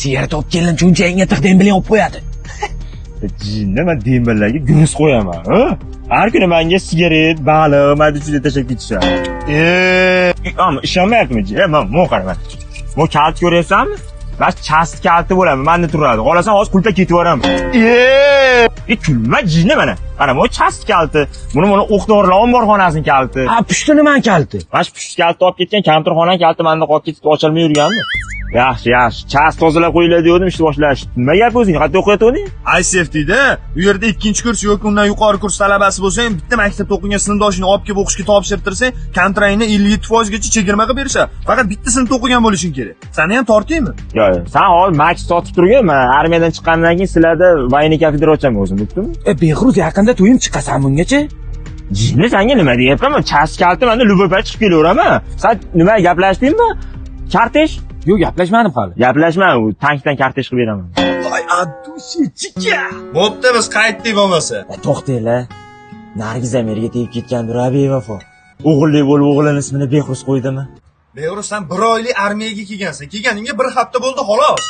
Sigaret olib keldim, cho'ntagingga tiq, dembelin olib qo'yadi. Jinni, man dembellarga guruz qo'yaman, ha? Har kuni menga sigaret, baliq, mayda chuyda tashlab ketishadi. Ammo ishonmayaptimi? E, man bu qara. Bu kalit ko'ryapsanmi? Mana chast kaliti bo'ladi, menda turadi. Xohlasam hozir qulflab ketib yuboraman. E, kulma jinni mana. Mana bu chast kaliti. Buni o'q dorilar omborxonasining kaliti. Ha, pushti nimani kaliti? Mana shu pushti kaliti olib ketgan kampirxona kaliti menda qolib ketib ocholmay yurganmi? Yaxshi, yaxshi. Chast tozalab qo'yiladi degandim, ishni boshlash. Nima gap o'zing? Qayerda o'qiyotganding? ICFT'da u yerda ikkinchi kurs yoki undan yuqori kurs talabasi bo'lsang, bitta maktabda o'qigan sinfdoshingni olib kelib o'qishga topshirtirsang, kontraktni 57% gacha chegirma qilib berishadi. Faqat bitta sinfda o'qigan bo'lishing kerak. Sani ham tortaymi? Yo'q, yo'q. San hozir maks sotib turgin, men armiyadan chiqqandan keyin sizlarda военный kafedra ochaman o'zim, bo'ptimi? E, Behruz, yaqinda to'yim chiqasan bungacha? Jinni, senga nima deyapman? Chast kaliti menda любой payt chiqib kelaveraman. San nima gaplashdingmi? Kartesh? Yo'q, gaplashmadim hali. Gaplashma, u tankdan kartesh qilib beraman. Voy, adushi chika. Bo'pti, biz qaytdik bo'lmasa. E, to'xtanglar. Nargiz Amirga tegib ketgandir, a bevafo. O'g'illi bo'lib o'g'lini ismini Behruz qo'ydimi? Behruz, sen bir oylik armiyaga kelgansan. Kelganingga bir hafta bo'ldi xolos.